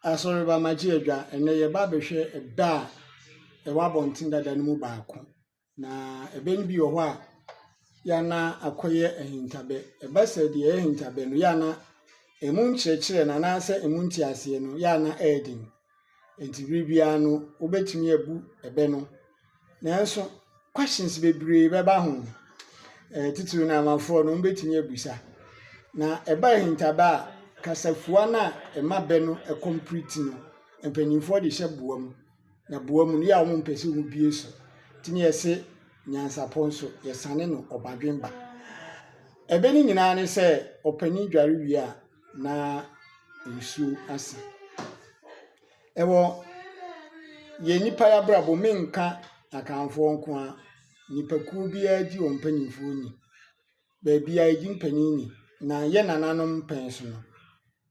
Asɔreba magye adwa, ɛnnɛ yɛreba abɛhwɛ ɛbɛ a ɛwɔ abɔnten dada no mu baako. Na ɛbɛ no bi wɔ hɔ a, yɛ a na akɔyɛ ahintabɛ. Ɛba sɛ deɛ ɛyɛ ahintabɛ no, yɛ a na ɛmu nkyerɛkyerɛ no anaasɛ ɛmu nteaseɛ no, yɛ a na ɛyɛ den. Nti bere biara no, wobɛtumi abu ɛbɛ no. Nanso questions bebree bɛba ho. Titiriw no amanfoɔ no, wɔbɛtumi abisa. Na ɛba ahintabɛ a, kasafua no a ɛma bɛ no complete no, mpanimfoɔ de hyɛ boa mu. Na boa mu no, yɛ a wɔmpɛ sɛ wɔbue so. Nti ne yɛse nyansapɔ nso, yɛsane no ɔbadwemba. Ɛbɛ no nyinaa ne sɛ ɔpanin dware wie a, na nsuo asa. Ɛwɔ yɛn nnipa yi abrabɔ mu, menka Akanfoɔ nko ara, nnipakuo biara di wɔn mpanimfoɔ ni. Baabi a yɛdi mpanin ni. Na yɛn nananom mpɛn so no,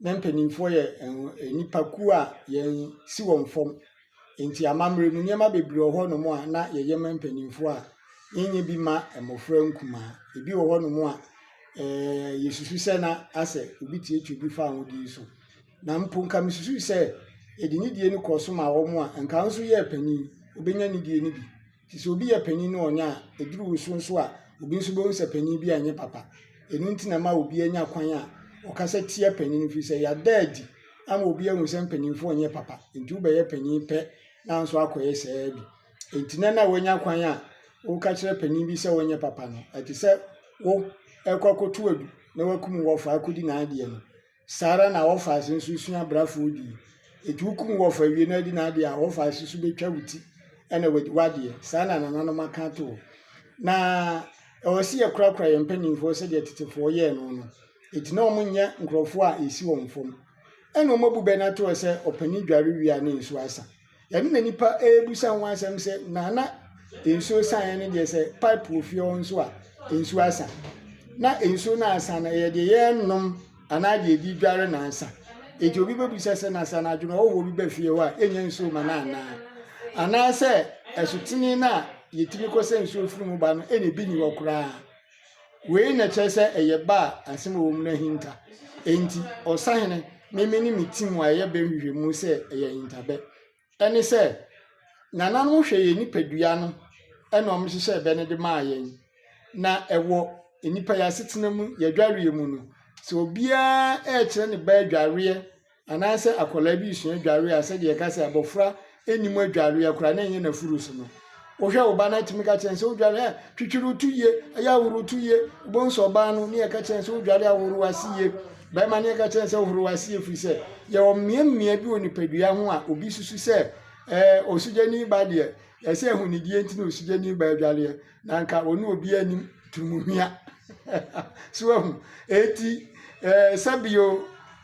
na mpanimfoɔ yɛ nnipakuo a yɛnsi wɔn fam. Nti amammerɛ mu nneɛma bebree wɔ hɔnom a na yɛyɛ ma mpanimfoɔ a yɛnyɛ bi ma mmɔfra nkumaa. Ebi wɔ hɔnom a yɛsusu sɛ na asɛ obi tiatia obi fa ahodie so. Na mpo nka mesusu sɛ yɛde nidie no kɔ so ma wɔn a, nka wo nso yɛɛ panin, wobɛnya nidie no bi. Nti sɛ obi yɛ panin na ɔnyɛ a, ɛduru wo so nso a, obi nso bɛhu sɛ panin bi anyɛ papa. Ɛno nti na ma obi anya kwan a ɔkasa tia panin firi sɛ yɛada adi ama obi ahu sɛ mpanimfoɔ nyɛ papa. Nti wobɛyɛ panin pɛ na nso akɔyɛ saa bi. Nti nɛ na woanya kwan a woka kyerɛ panin bi sɛ ɔnyɛ papa no, ɛte sɛ wo ɛkɔ akɔto adu na wakum wɔfa akɔdi n'adeɛ no. Saa ara na wɔfa ase nso sua abrafoɔ di. Eti wokum wɔfa wie na adi n'adeɛ a, wɔfa ase nso bɛtwa wo ti ɛna wadi w'adeɛ. Saa na nananom aka ato hɔ. Na ɛwɔ sɛ yɛkorakora yɛn mpanimfoɔ sɛdeɛ tetefoɔ yɛɛ no no. Eti na wɔn nyɛ nkurɔfoɔ a yɛsi wɔn fam. Ɛna wɔn abu bɛ no ato hɔ sɛ ɔpanin dware wie a ne nsuo asa. Ɛno na nipa ɛrebisa ho asɛm sɛ na na nsuo saeɛ no deɛ sɛ pipe wɔ fie hɔ nso a nsuo asa. Na nsuo no asa no ɛyɛ deɛ yɛrenom anaa deɛ yɛde dware na asa. Eti obi bɛbisa sɛ na sɛ anadwo no ɔhɔhoɔ bi ba fie hɔ a ɛnyɛ nsuo ma no anaa? Anaasɛ asutene no a yɛtumi kɔsa nsuo firi mu ba no ɛna ebi nni hɔ koraa. Wei na ɛkyerɛ sɛ ɛyɛ ba a asɛm a ɛwɔ mu no ahinta. Enti ɔsahene, meme ne me team a ɛyɛ bɛ nhwehwɛmu sɛ ɛyɛ ahintabɛ. Ɛne sɛ, nananom hwɛ yɛn nipadua no ɛna wɔn hyehyɛɛ bɛ no de maa yɛn. Na ɛwɔ nnipa yɛn asetena mu, yɛn adwareɛ mu no, sɛ obiara ɛrekyerɛ ne ba adwareɛ anaasɛ akwadaa bi resua adwareɛ a sɛdeɛ yɛka sɛ abɔfra nnim adwareɛ koraa na ɛnyɛ n'afuru so no, wohwɛ wo ba no atumi ka kyerɛ no sɛ wodware a twitwiri wo to yie, ɛyɛ ahoro wo to yie. Wobɛhu sɛ ɔbaa no ne yɛka kyerɛ no sɛ wodware a hohoro w'ase yie. Bɛrima ne yɛka kyerɛ no sɛ hohoro w'ase yie firi sɛ yɛwɔ mmeammea bi wɔ nipadua ho a obi susu sɛ ɛɛ osugyani ba deɛ yɛsɛ ahonidie nti na osugyani ba adwareɛ na anka ɔne obi anim turumuhwia so ahu eti ɛɛ sɛbio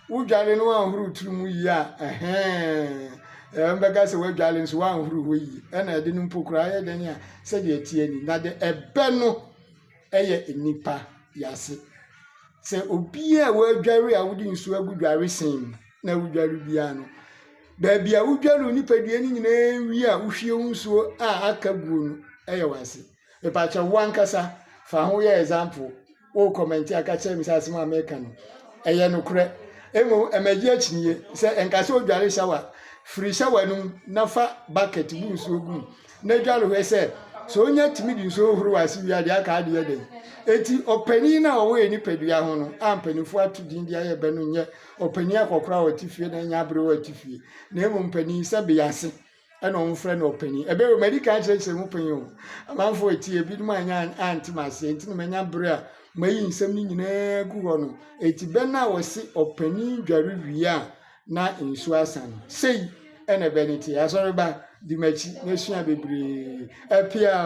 wodware no wanhoro tiri mu yie a ɛhɛn ɛɛ mbɛka sɛ wadware nso wanhoro hɔ yie ɛna ɛde no mpo koraa yɛ dɛn a sɛdeɛ ɛteɛ ni na de ɛbɛ no ɛyɛ nnipa yase sɛ obiara a wadware a wode nsuo agu dware sen mu na wodware biara no baabi a wodware wo nipadua no nyinaa wie a wohwie wo nsuo a aka guo no ɛyɛ w'ase. Mepakyɛ wo ankasa fa ho yɛ example. Wo comment aka kyerɛ me sɛ asɛm a meka no ɛyɛ nokorɛ. Mmom ɛmɛgye akyinnye sɛ ɛnka sɛ odware shower firi shower no mu na fa bucket bu nsuo gu mu na dware hwɛ sɛ sɛ onya tumi de nsuo hohoro w'ase wie a deɛ aka adeɛ dɛn. Eti ɔpanin no a ɔwɔ yɛ nipadua ho no a mpanimfoɔ ato din de ayɛ bɛ no nyɛ ɔpanin akɔkora a ɔte fie na ɛnyɛ aberewa a ɔte fie na mmom panin sɛ bease ɛna wɔfrɛ no ɔpanin. Ɛbɛyɛ o, madi kan akyerɛkyerɛ mu pɛn o. Amanfoɔ etie, ebinom anya ante m'aseɛ nti na manya bere a mayi nsɛm no nyinaa gu hɔ no. Eti bɛ no a wɔse ɔpanin dware wie a na nsuo asa no, sei ɛna ɛbɛ no te. Asɔreba, di m'akyi na sua bebree. Apia o.